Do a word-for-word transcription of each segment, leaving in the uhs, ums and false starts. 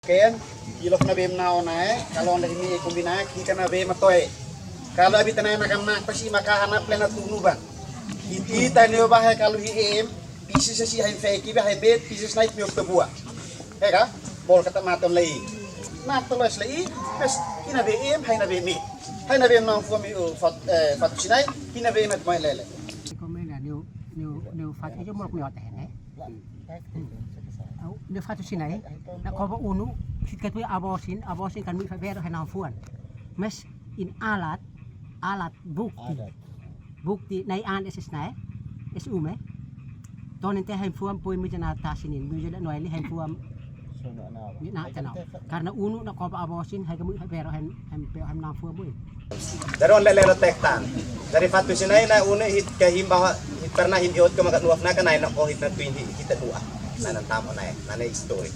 Ken, ilo na bem nau na e, kalau anda ini kumbi na, kita na bem atoi. Kalau abi tanai na kam na pasi maka hana plena tunu ban. Ita neo bahe kalau hi em, pisi sesi hai feki ba hai bet, pisi snipe neo tabua. Eka, bol kata maton lei. Maton lois lei, pes kina bem, hai na bem. Hai na bem nau fua mi, uh, fat, eh, fatu sinai, kina bem mat mai lele. Komena neo, neo, neo fatu jo mok mi ote ne. Au, neo fatu sinai, na koba unu, sit katu abo sin, abo sin kan mi fa bero hai nau fuan. Mes in alat, alat bukti. Alat. Bukti nai an es nai, es ume. Tonen te hai fuan poi mi jana ta sinin, mi jana no eli hai fuan. Ni na tena. Karena unu na koba abo sin, hai kamu fa bero hai, hai pe hai nau fuan boi. Dari on lele lo tek tan. Dari fatu sinai na unu hit ke him baha, hit pernah him iot ke maka nuaf na ka nai na oh hit na tuin hit kita dua. Na na tamo nai, na na histori.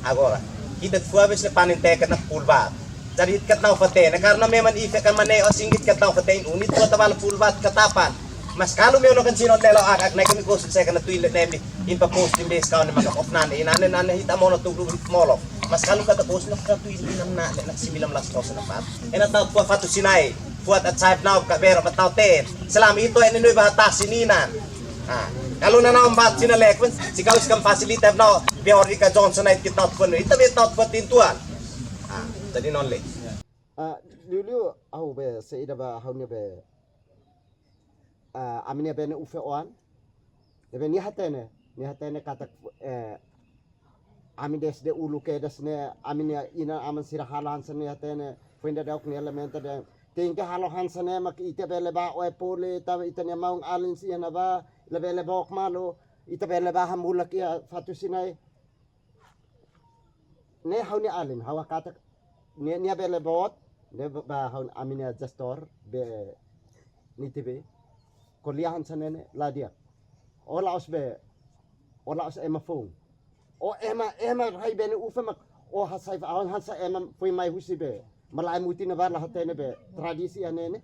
Agora, kita fua bes le panen tek na pulbat. Jadi hit kat nau fate, na karena memang ife kan mane o singit kat nau fate unu, tua tabal pulbat katapan. Mas kalau meu no kan sino lelo ak, ak nai kami kos saya kena tuin le nemi. Impa posting bes kau ni maka of nane, nane, nane hita mono tu grup hit molo. Mas kalau kata bos nak satu ini enam nak, nak sembilan belas kos na pat. Ena tau fua fatu sinai, fua ta type nau ka bero ba tau te. Selama itu ini nui bahas tas ini nan. Ah, kalau nana ombat sina lek pun, si kau iskam fasilita nau, biar ika Johnson ai kita pun, ita be tau pun tintuan. Ah, jadi non le. Ah, liuliu, au be, se ida ba, hau ni be, ah, ami-nia bene ufe oan. Ne'ebé nia hatene, nia hatene katak, eh, ami desde uluk kedas ne'e, ami-nia inan-aman sira halo hanesan ne'e hatene, foin dadauk nia lamenta dehan, tenke halo hanesan ne'e mak ita bele bá oe pole, ita, ita-nia maun-alin sira ne'ebá, labele book malu, ita bele bá hamulak iha fatu sinai. Ne'e ha'u-nia alin, ha'u hakatak, ne'e, nia bele boot, ne'e ba, ba ha'u ami-nia gestor, be, ne'e tibe, ko'alia hanesan ne'e ne'e, la di'ak. O la'ós be, o la'ós ema foun. O ema, ema rai bene ufe mak, o hasai fa, o hanesan ema foin mai husi be. Malae mutin ne'ebá la hatene be, tradisi iha ne'e ne'e.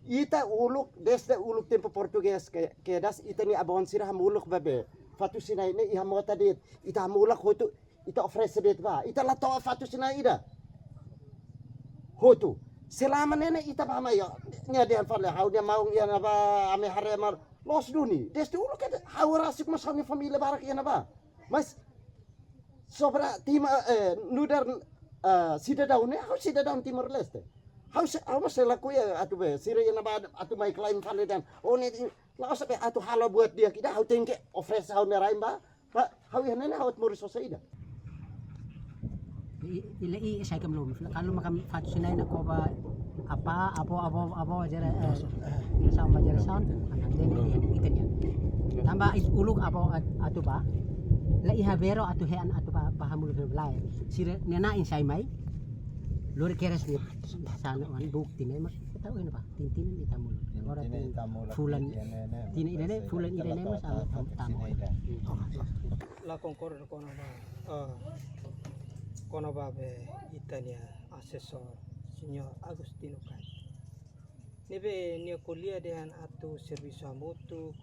Ita uluk, desde uluk tempu portugés ke, kedas ita-nia avó sira hamulak ba be. Fatu sinai ne'e iha mota de'it, ita hamulak hotu, ita oferese de'it ba. Ita la to'o fatu sinai ida. Hotu. Selama ne'e ne'e ita bá mai, nia dehan fali, ha'u-nia maun iha ne'ebá, ami haree malu. Loos duni. Desde uluk kedas, ha'u rasik mós ha'u-nia família barak iha ne'ebá. Mas, sobre Timor, eh, nu'udar, eh, sidadaun ne'e, ha'u sidadaun Timor-Leste. Ha'u se, ha'u mós selaku iha atu be, sira iha ne'ebá atu mai klaim fali dehan, o ne'e, la'ós be atu halo buat di'ak ida, ha'u tenke oferese ha'u-nia rai ba, ba, ha'u iha ne'e ne'e ha'u atu moris ho saida. I, i, le i, sai kam lum. Kalau makam fatu sinai na koba apa, abo, abo, abo, jere, eh, jere sama, jere sound, akan jadi ita nian. Tanba is uluk abo at-, atu ba, la iha bero atu hean atu ba, ba hamulak belai. Sira ne'e na insai mai, lori keres ni sana wan bukti ne'e mak, tahu ini ba, tintin ni tamul. Ora tin fulan, tin ini ne, fulan ini ne mas, am, am, tamu. La konkorda kona-ba, eh, kona-ba be ita-nia asesór, Señór Agostinho Kait. Ne'ebé nia ko'alia dehan atu servisu hamutuk,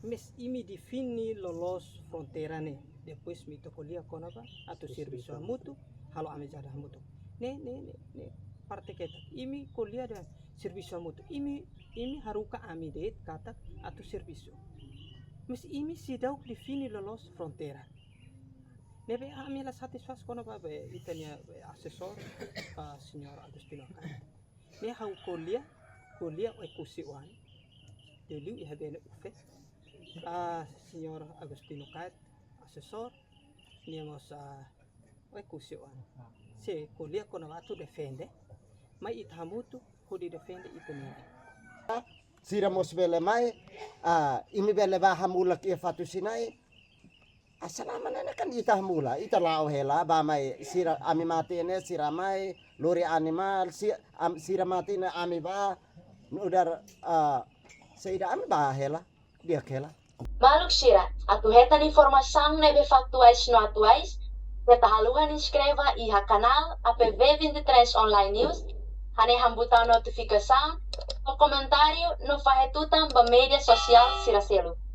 mas imi define loloos fronteira ne'e. Depois imi atu ko'alia kona-ba atu servisu hamutuk, halo amizade hamutuk. Ne'e, ne'e, ne'e, ne'e parte ketak. Imi ko'alia dehan servisu hamutuk. Imi, imi haruka ami de'it katak atu servisu. Mas imi seidauk define loloos fronteira. Ne'ebé ami la satisfás kona-ba be ita-nia be asesór, ah, Señór Agostinho Kait. Ne'e ha'u ko'alia, ko'alia Oekusi oan. Liuliu iha bene ufe. Ah, Señór Agostinho Kait, asesór, nia mós, ah, Oekusi oan. Se ko'alia kona-ba atu defende, mai ita hamutuk hodi defende ita-nia. Sira mós bele mai, ah, imi bele bá hamulak iha fatu sinai. Ah, selama ne'e ne'e kan ita hamulak, ita la'o hela, bá mai sira ami mate ne'e, sira mai, lori animál, si-, am-, sira mate ne'e ami bá, nu'udar, ah, saida ami bá hela, di'ak hela. Maluk sira, atu hetan informasaun ne'ebé faktuais no atuais, keta haluha inskreve iha kanál A P V vinte e três Online News, hanehan butaun notifikasaun, no komentáriu, no fahe tutan ba média sosiál sira seluk.